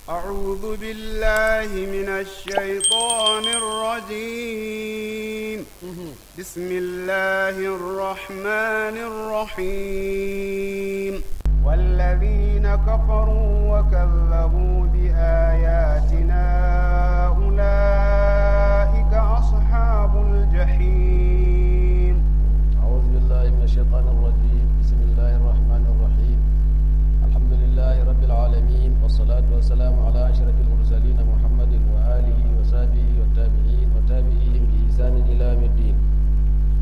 أعوذ بالله من الشيطان الرجيم. بسم الله الرحمن الرحيم. والذين كفروا وكذبوا بآياتنا أولئك أصحاب الجحيم. أعوذ بالله من الشيطان الرجيم. بسم الله الرحمن الرحيم. الحمد لله رب العالمين، والصلاة والسلام على أشرف المرسلين محمد وآله وصحبه والتابعين وتابعيهم بإحسان إلى يوم الدين.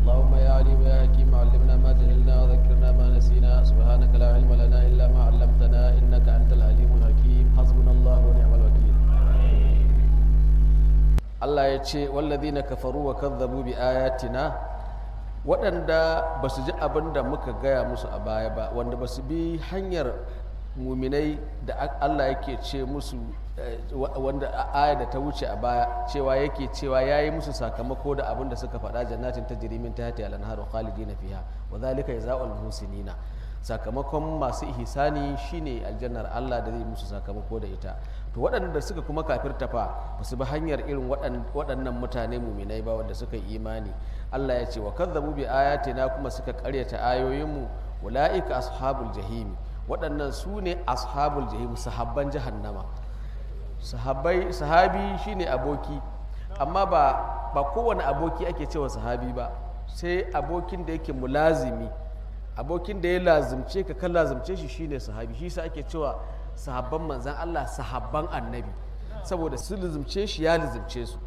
اللهم يا عليم يا حكيم علمنا ما جهلنا وذكرنا ما نسينا، سبحانك لا علم لنا إلا ما علمتنا إنك أنت العليم الحكيم. حسبنا الله ونعم الوكيل. Allah ya ce wallazina kafaru wa kazzabu bi ayatina, waɗanda ba su ji abin da muka gaya musu a baya ba, wanda ba su bi hanyar muminai da Allah yake ce musu, wanda aya da ta wuce a baya cewa yake cewa ya yi musu sakamako da abin da suka faɗa, jannatin ta jirimin ta hati al-anharu khalidina fiha wa zalika jazaa'ul muhsinina. Sakamakon masu ihsani shine aljannar Allah da zai musu sakamako da ita. To waɗanda suka kuma kafirta fa ba su bi hanyar irin waɗannan mutane muminai ba wanda suka yi imani. Allah ya ce wa kazzabu bi ayatina, kuma suka ƙaryata ayoyinmu, ulaika ashabul jahimi, waɗannan su ne ashabul jahim, sahabban jahannama. Sahabbai, sahabi shine aboki, amma ba kowane aboki ake cewa sahabi ba, sai abokin da yake mulazimi, abokin da ya lazimce ka kan lazimce shi shine sahabi. Shi sa ake cewa sahabban manzan Allah sahabban annabi, saboda su lazimce shi ya lazimce su.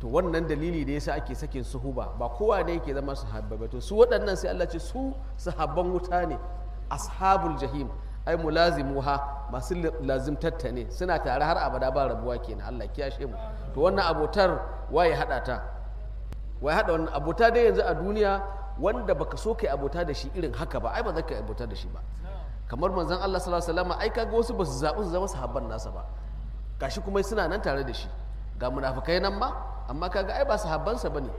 To wannan dalili da yasa ake sakin suhuba, ba kowa ne yake zama sahabba ba. To su waɗannan sai Allah ce su sahabban wuta ne, ashabul jahim, ai mulazimuha, masu lazimtatta ne, suna tare har abada ba rabuwa kenan. Allah kiyashe mu. To wannan abotar waye hada ta? Waye hada wannan abota dai yanzu a duniya wanda baka so kai abota da shi irin haka ba, ai ba za ka yi abota da shi ba. Kamar manzon Allah sallallahu alaihi wasallam, ai kaga wasu basu zaɓi su zama sahabban nasa ba, gashi kuma suna nan tare da shi, ga munafikai nan ma, amma kaga ai ba sahabbansa bane.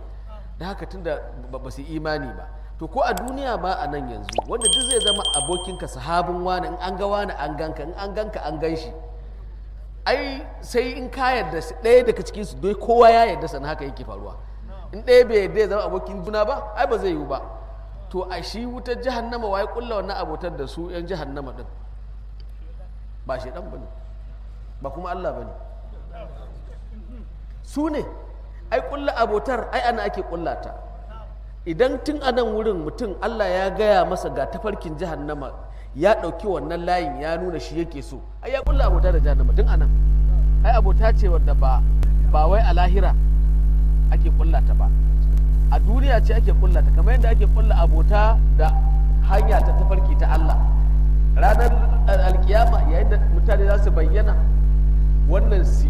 Da haka tunda ba su imani ba. To ko a duniya ba a nan yanzu wanda duk zai zama abokinka sahabin wani, in an ga wani an ganka, in an ganka an gan shi, ai sai in ka yarda ɗaya daga cikin su dai kowa ya yarda, sannan haka yake faruwa. In ɗaya bai yarda ya zama abokin juna ba, ai ba zai yiwu ba. To a shi wutar jahannama waye kulla wannan abotar da su yan jahannama din? Ba shaidan bane, ba kuma Allah bane, su ne. Ai kulla abotar ai ana ake kulla ta. Idan tun a nan wurin mutum Allah ya gaya masa ga tafarkin jahannama, ya ɗauki wannan layin ya nuna shi yake so, ai ya kulla abota da jahannama tun a nan. Ai abota ce wadda ba wai a lahira ake kulla ta ba, a duniya ce ake kulla ta, kamar yadda ake kulla abota da hanya ta tafarki ta Allah. Ranar alkiyama yayin da mutane za su bayyana, wannan su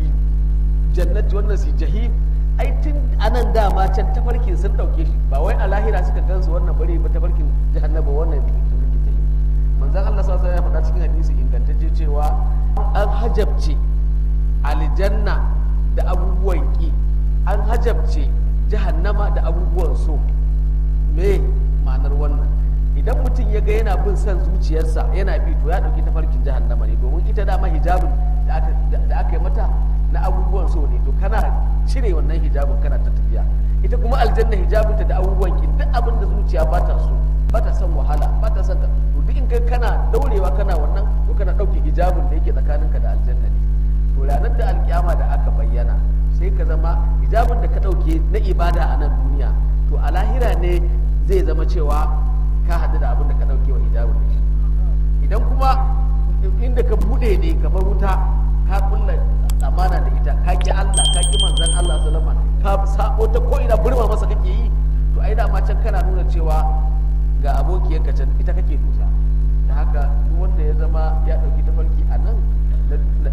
jannati wannan su jahim, ai tun anan dama can tafarkin sun dauke shi, ba wai a lahira suka gansu wannan bari ba tafarkin jahannama wannan tafarkin jahim. Manzon Allah sallallahu alaihi wasallam ya faɗa cikin hadisi ingantacce cewa an hajabce aljanna da abubuwan ki, an hajabce jahannama da abubuwan so. Me ma'anar wannan? Idan mutum ya ga yana bin son zuciyarsa yana bi, to ya dauki tafarkin jahannama ne, domin ita dama hijabin da aka yi mata na abubuwan so ne. To kana cire wannan hijabin kana ta tafiya. Ita kuma aljanna hijabinta da abubuwan ki, duk abin da zuciya ba ta so, ba ta son wahala, ba ta son ka, to duk in kai kana daurewa kana wannan, to kana dauke hijabin da yake tsakaninka da aljanna ne. To ranar da alkiyama da aka bayyana, sai ka zama hijabin da ka dauke na ibada a nan duniya, to a lahira ne zai zama cewa ka haɗu da abin da ka dauke wa hijabin da shi. Idan kuma inda ka bude ne kamar wuta, ka kulla amana da ita, ka ki Allah, ka ki manzon Allah sallama, ka sabo ta ko ina burma masa kake yi, to ai dama can kana nuna cewa ga abokiyarka can ita kake dosa. Da haka duk wanda ya zama ya dauki tafarki a nan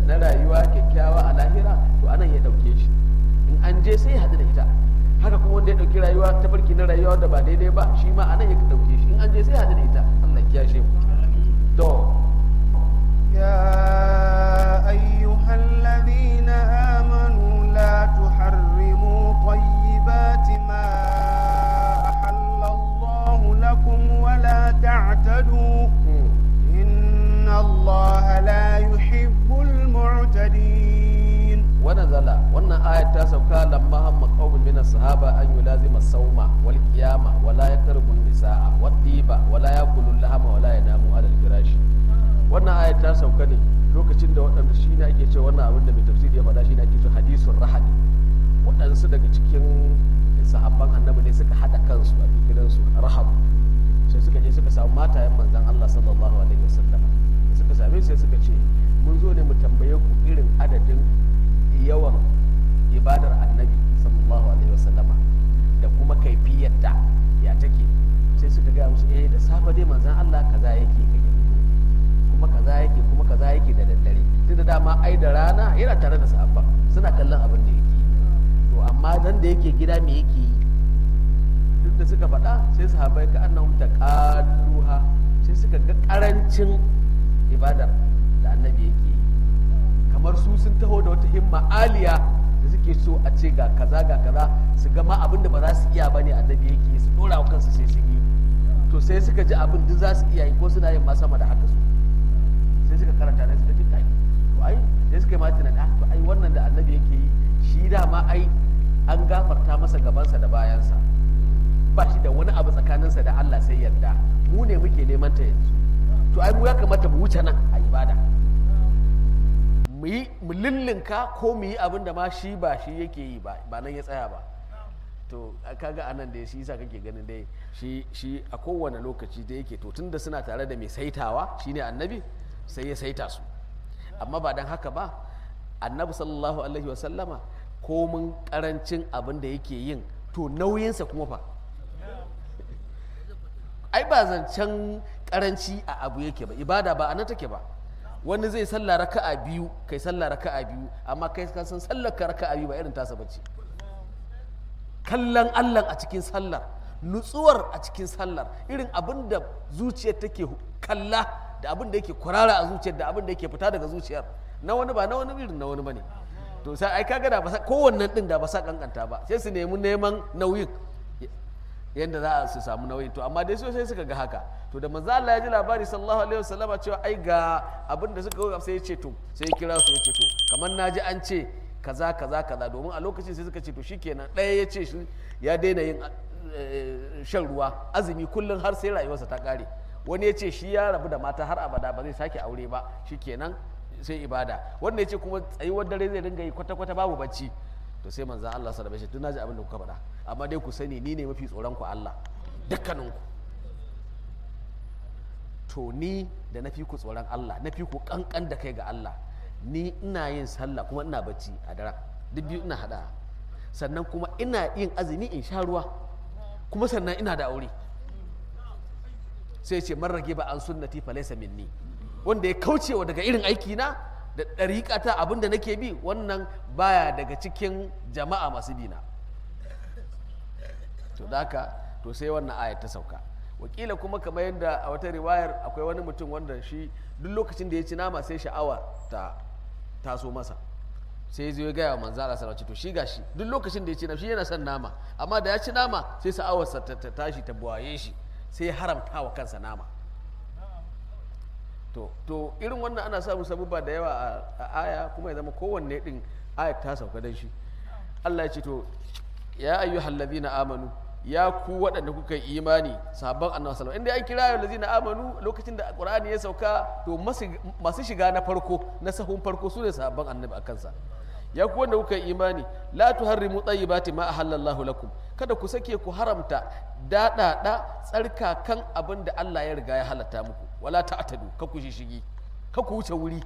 na rayuwa kyakkyawa a lahira, to anan ya dauke shi, in an je sai ya haɗu da ita. Haka kuma wanda ya dauki rayuwa tafarki na rayuwa da ba daidai ba, shi ma anan ya dauke shi, in an je sai ya haɗu da ita. Allah ya kiyashe mu. To يا أيها الذين آمنوا لا تحرموا طيبات ما أحل الله لكم ولا تعتدوا إن الله لا يحب المعتدين. yuharrima sauma wal qiyama wala yaqrabu nisaa wat tiba wala yakulu lahama wala yanamu ala al firashi. Wannan ayat ta sauka ne lokacin da waɗanda shi ne ake cewa wannan abin da mai tafsiri ya faɗa shi ne ake cewa hadisun rahadi. Waɗansu daga cikin sahabban annabi ne suka haɗa kansu a kiransu rahab, sai suka je suka samu matayen manzon Allah sallallahu alaihi wasallam, suka same su sai suka ce mun zo ne mu tambaye ku irin adadin yawan ibadar annabi sallallahu alaihi wasallama da kuma kaifiyarta ya take. Sai suka gaya musu eh da safe dai manzon Allah kaza yake kake kuma kaza yake kuma kaza yake da daddare, tunda dama ai da rana yana tare da sahabba suna kallon abin da yake yi, to amma dan da yake gida me yake yi? Duk da suka faɗa sai sahabbai ka annahum taqalluha, sai suka ga karancin ibadar da annabi yake yi, kamar su sun taho da wata himma aliya da suke so a ce ga kaza ga kaza, su ga ma abin da ba za su iya bane annabi yake su dora wa kansu sai sun yi. To sai suka ji abin duk za su iya yi ko suna yin ma sama da haka su, sai suka karanta ne suka ji kai to ai sai suka yi ma tunani ah to ai wannan da annabi yake yi shi dama ai an gafarta masa gabansa da bayansa, ba shi da wani abu tsakaninsa da Allah sai yarda, mu ne muke neman ta yanzu, to ai mu ya kamata mu wuce nan a ibada, mu yi mu lullunka ko mu yi abin da ma shi ba shi yake yi ba, ba nan ya tsaya ba. To kaga anan da shi yasa kake ganin dai shi shi a kowane lokaci da yake to tunda suna tare da mai saitawa shine annabi sai ya saita su, amma ba dan haka ba annabi sallallahu alaihi wasallama komin karancin abin da yake yin to nauyinsa kuma fa ai ba zancen karanci a abu yake ba, ibada ba anan take ba. Wani zai sallah raka'a biyu kai sallah raka'a biyu, amma kai ka san sallar ka raka'a biyu ba irin tasa bace. Kallon Allah a cikin sallar, nutsuwar a cikin sallar, irin abin da zuciyar take kalla da abin da yake kwarara a zuciyar da abin da yake fita daga zuciyar na wani ba na wani irin na wani bane. To sai ai kaga da ba sa kowannen din da ba sa kankanta ba, sai su nemi neman nauyin yadda za a su samu nauyin. To amma dai sai suka ga haka. To da manzo Allah ya ji labari sallallahu alaihi wasallama cewa ai ga abin da suka yi, sai ya ce to sai ya kira su ya ce to kamar naji an ce kaza kaza kaza, domin a lokacin sai suka ce to shikenan. Ɗaya ya ce shi ya daina yin shan ruwa azumi kullum har sai rayuwarsa ta kare. Wani ya ce shi ya rabu da mata har abada ba zai sake aure ba, shikenan sai ibada. Wanda ya ce kuma tsayuwar dare zai dinga yi kwata-kwata babu bacci. To sai manzan Allah sallallahu alaihi wasallam naji abin da kuka faɗa, amma dai ku sani ni ne mafi tsoron ku Allah dukkaninku. To ni da na fi ku tsoron Allah, na fi ku kankan da kai ga Allah, ni ina yin sallah kuma ina bacci a daren, duk biyu ina haɗa, sannan kuma ina yin azumi in sha ruwa, kuma sannan ina da aure. Sai ce man rage ba an sunnati fa laysa minni, wanda ya kaucewa daga irin aiki na da ɗariƙata abin da nake bi, wannan baya daga cikin jama'a masu bina. To da haka to sai wannan ayat ta sauka. Wakila kuma kamar yadda a wata riwayar akwai wani mutum wanda shi duk lokacin da ya ci nama sai sha'awa ta taso masa, sai zai gaya wa manzo Allah sallallahu alaihi wasallam to shi gashi duk lokacin da ya ci nama shi yana son nama, amma da ya ci nama sai sha'awarsa ta tashi ta buwaye shi, sai ya haramta wa kansa nama. To irin wannan ana samun sabubba da yawa a aya, kuma ya zama kowanne din ayat ta sauka dan shi. Allah ya ce to ya ayyuhal ladina amanu, ya ku waɗanda kuka yi imani, sahabban annabi sallallahu alaihi wasallam. Inda an kira ayyuhal ladina amanu lokacin da Qur'ani ya sauka, to masu shiga na farko na sahun farko su ne sahabban annabi a kansa. Ya ku wanda kuka yi imani, la tuharrimu tayyibati ma ahallallahu lakum, kada ku sake ku haramta daɗaɗa tsarkakan abin da Allah ya riga ya halatta muku. Wala ta'tadu, ka ku shishigi, ka ku wuce wuri,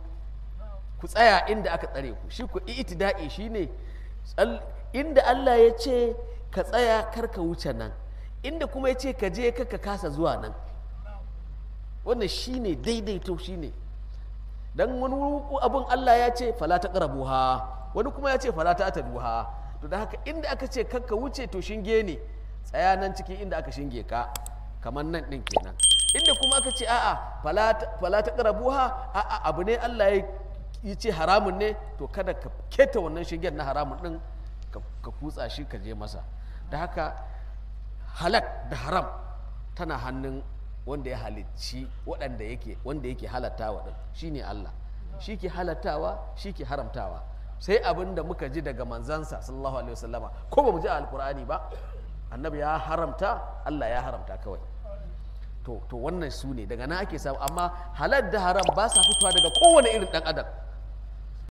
ku tsaya inda aka tsare ku. Shi ku i'tida'i shine inda Allah ya ce ka tsaya kar ka wuce nan, inda kuma ya ce ka je ka kasa zuwa nan. Wannan shine daidaito, shine dan wani abun Allah ya ce fala taqrabuha, wani kuma ya ce fala ta'taduha. To da haka inda aka ce kar ka wuce to shinge ne, tsaya nan cikin inda aka shinge ka, kamar nan din kenan. Inda kuma aka ce a'a fala taqrabuha, a'a abu ne Allah ya ce haramun ne, to kada ka keta wannan shingen na haramun din ka kutsa shi ka je masa. Da haka halak da haram tana hannun wanda ya halicci waɗanda yake wanda yake halattawa din shine Allah, shi ke halattawa shi ke haramtawa. Sai abin da muka ji daga manzansa sallallahu alaihi wasallama, ko ba mu ji a alkur'ani ba, Annabi ya haramta, Allah ya haramta kawai. To wannan su ne daga nan ake samu, amma halal da haram ba sa fitowa daga kowane irin dan adam.